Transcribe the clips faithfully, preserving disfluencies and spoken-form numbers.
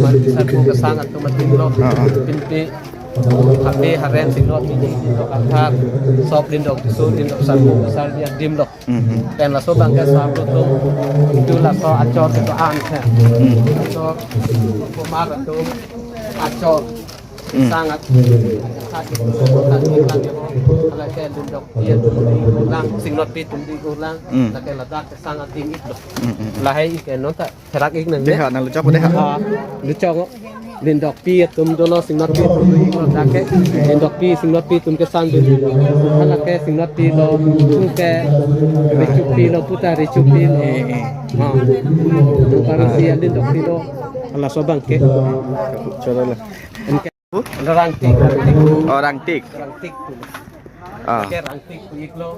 Mandi Sarpo Kesang atum atum lo. Ah, ah. Pinpi Hape haren sinot pini lindok athar, sop lindok tisu, lindok sarpo, sar dia dim lo. Mhm. Pen laso abang ke sar atum, tu laso achor kedo-an he. Hmm. Laso pemar atum achor. Hmm. Sangat. Sangat. Ala ke lindokpi atum diulang, singnotpi atum diulang. Hmm. Lake ladak ke sangat ding-ik lo. Hmm, hmm, hmm. Lahai ik non ta therak-ik nang. Dei ha, nang luchok dei ha. Ah, luchok. Lindokpi atum dolo, singnotpi atum dolo, lake lindokpi singnotpi atum kesan dolo. Lake singnotpi lo, pu ke rechupi lo, pu ta rechupi lo. Eh, eh. Ah. Atum parusi alindokpi lo. Laso abang ke. Cholo lo. Rangtik, rangtik. Oh, rangtik. Rangtik. Ah. Lake rangtik pu-ik lo.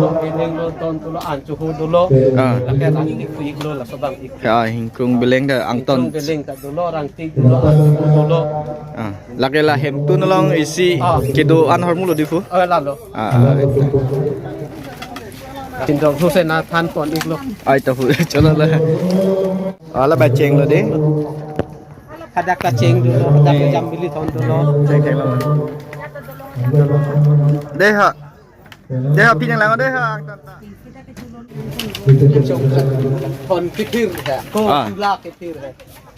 Lo bileng lo, ton dolo, an chuhu dolo. Ah. Lake rangtik pu-ik lo, laso abang ik. Ya, hingkrung bileng ta angton. Hingkrung bileng ta dolo, rangtik dolo, an chuhu dolo. Ah. Lake la hemtun along isi, ah, kedo-an ahormu lo dei pu. Oh, lalo. Ah, ah. Chin dong hu si nangthan pon-ik lo. Ai ta hu, cholo lo. Ala ba cheng lo dei. Hadak ta cheng dolo, hadak ta jambili thon dolo. Cheng, cheng lo. Dei ha. Dei ha, pini lang dei ha. Chong thon kethir he. Ko, ah, tula kethir he.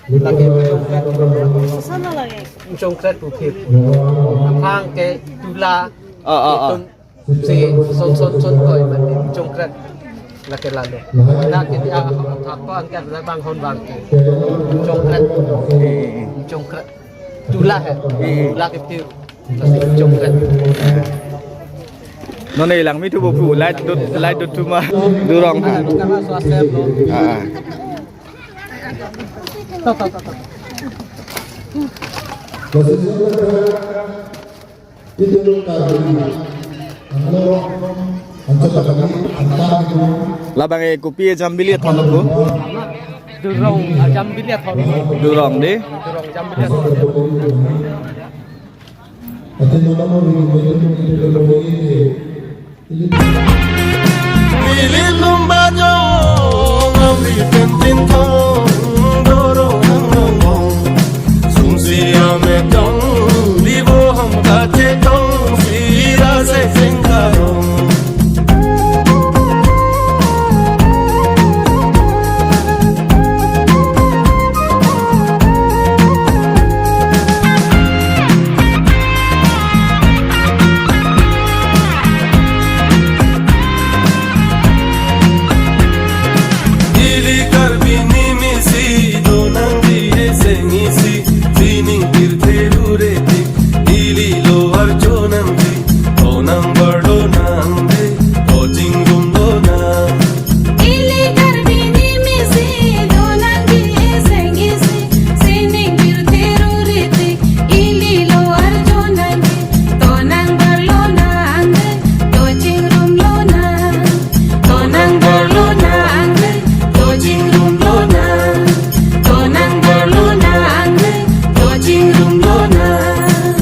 Lake chong kret. Sana lagi. Chong kret pu kethir. Aphang ke tula. Ah, ah, ah. Itum si son son son toi mati chong kret. Lake lalo. Lake dia thak ko angkat la bang hon bang ke. Chong kret. Chong kret. Tula he. Tula kethir. Chong kret. Non ne langme thu bo pu, light dot, light dot thu ma. Durong ha. Karena swasta lo. Ah, ah. Labang ke kopi jambili thon lo pu? Durong, ah, jambili thon lo. Durong dei? Durong jambili thon lo. Neli lum bajong, neli pentin thong, dorong nang nong bong. Sungsi ametong, libo ham kachetong, sira se sengkarong. Ili Karbi nimisi, donangji eseng isi, sining pirthe rureti, ili lo arjo nangji, tonang barlo nang de, toching rumlo nang. Ili Karbi nimisi, donangji eseng isi, sining pirthe rureti, ili lo arjo nangji, tonang barlo nang de, toching rumlo nang. Tonang barlo nang de, toching rumlo nang. Tonang barlo nang de, toching rumlo nang.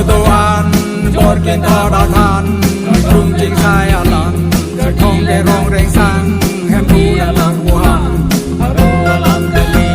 Doan, bor kinta dathan, tung ching sai alam, kethong kerong rengsang, hem tu alam buhan, aru alam kali.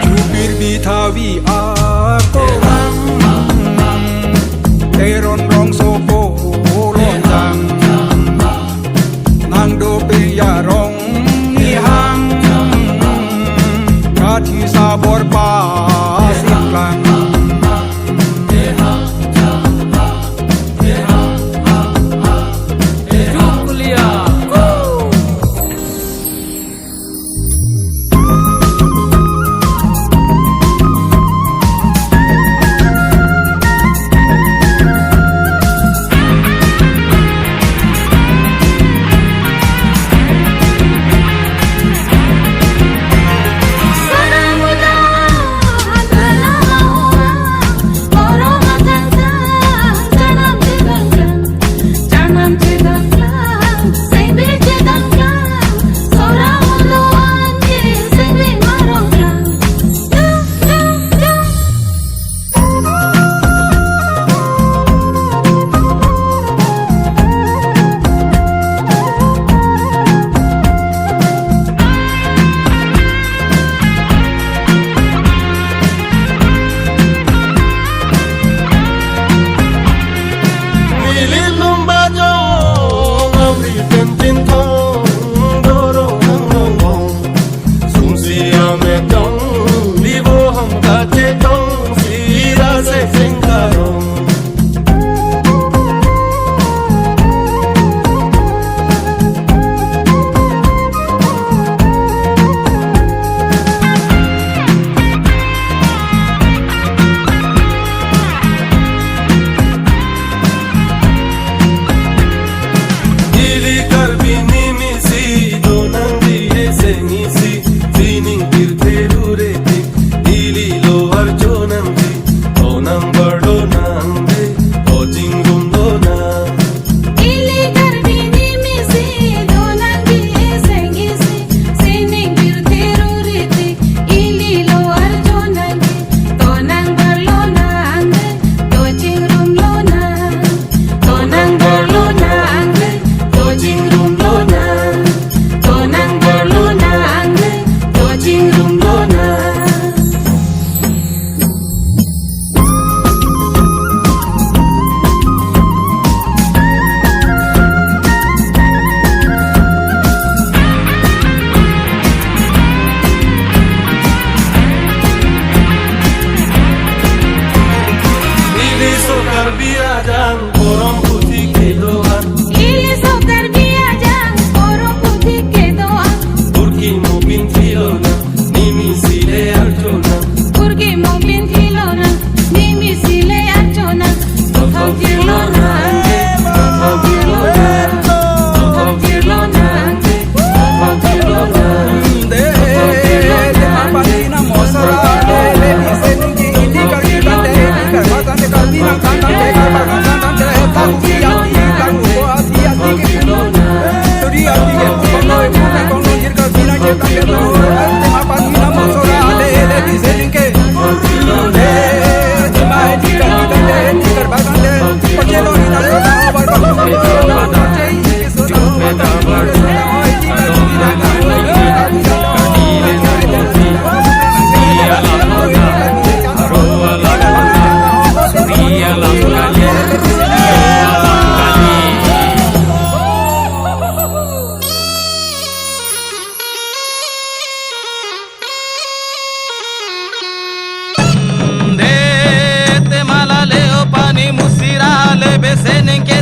Chupir bithavi ako, Teron rongso ko lonjang, nang dopeng arong nihang, kathi sabor pasingklang. Nililum bajong amri pen tin thong, dorong ang long long. Sungsi ametong, libo ham kachetong, sira se sengkarong. Ili Karbi nimisi, donangji eseng isi, sining pirthe rure tik, ili lo arjonangji, tonang barlonang de, to chingrum lonang. Ili Karbi nimisi, donangji eseng isi, sining pirthe rure tik, ili lo arjonangji, tonang barlonang de, to chingrum lonang. Tonang barlonang de, to chingrum lonang. Tonang barlonang de, to chingrum lonang. Ili so Karbi ajang, korom puthi kedo-an. Ili so Karbi ajang, korom puthi kedo-an. Kurki mo pinthi lonang, nimisi le arjonang. Kurki mo pinthi lonang, nimisi le arjonang. Tothom thir lonang, tothom thir lonang, tothom thir lonang, tothom thir lonang. Dete mala leo pani musira le beseneng ke